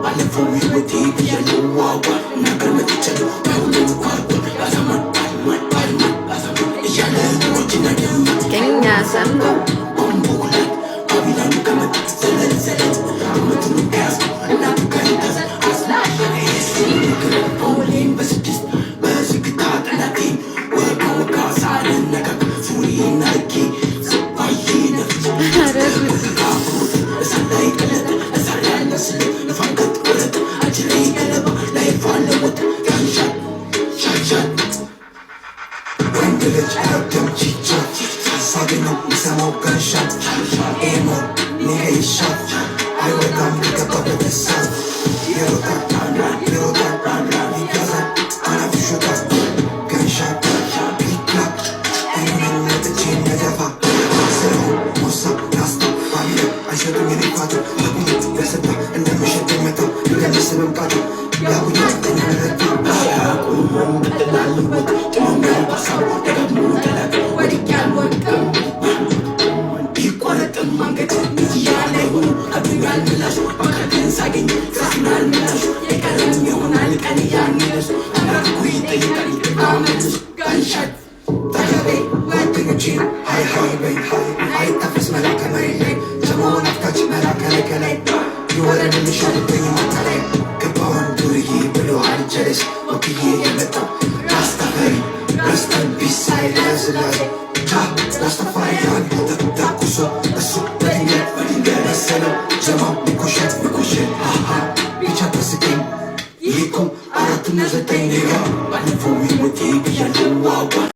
ባለፈው ህይወቴ ብያለሁ ዋጓ ነገር መጥቻለሁ ከሁሉም ኳርኳ ባዛማን ባልማን ባልማን ባዛማን እያለ ወጅና ደማ ከኛ ሰምቶ ቦምቦኩላት ባቢላኑ ከመጣ ዘለል ዘለል አመቱን ከያዝኩ እናቱ ከንታዝ አስላሽ በሁሌም በስድስት በዝግታ ጠላቴን ወጋ ወጋ ሳልነካክ ሱሪና ልኬ ዝባዬ ነፍቼ ኧረ ጉድ! እሳት ላይ ቀለጠ እሳት ላይ አልመስል ንፋንከት ቆረጠ አጅሬ ገለባ life አለወጠ gunshot shot shot ወንድ ልጅ አይወድም chit-chat፣ ሳገኘው የሚሰማው gunshot። ኤሞ nigga ይሻት አይወጣም ከገባበት እሳት። ይሮጣል ይሮጣል ይጋዛል አናቱ ይሾጣል። Gunshot big clap እኔ ነኝ መጥቼ መደፋ ስለሆን ሞሳ ራስታ ባቢሎን አይሰጡኝ እኔ ፋታ። አቁሙ በሰታ እንደምሸት መታ እንደምስብም ቃታ ያቡኛ እንደረታ አያቁሙም ብትላል ወጥ ጥሎኛል በሀሳቡ ደጋግሞ ጠላት ወድቄ አልወድቅም ቢቆረጥም አንገት እያለ ሆኖ አብኛል ምላሹ በአካል ግን ሳገኝ ሳስናል ምላሹ የቀረም ይሆናል ቀን እያንለሱ አምላኩ ይጠይቃል አመልሱ gunshot ጠገቤ ጓደኞቼን ሀይ ሀይ በይ አይታፈስ መላ ከመሬት ላይ ጀማውን አፍታች መላ ከላይ ከላይ ይወረድልሻል ብኝ ማታ ላይ ገባውን ዱርዬ ብሎሃል ጀለስ ወክዬ የመጣው ራስታፈሪ rest in peace ኃይለ ሥላሴ ጃ ራስተፋሪያን ተኩሶ እሱ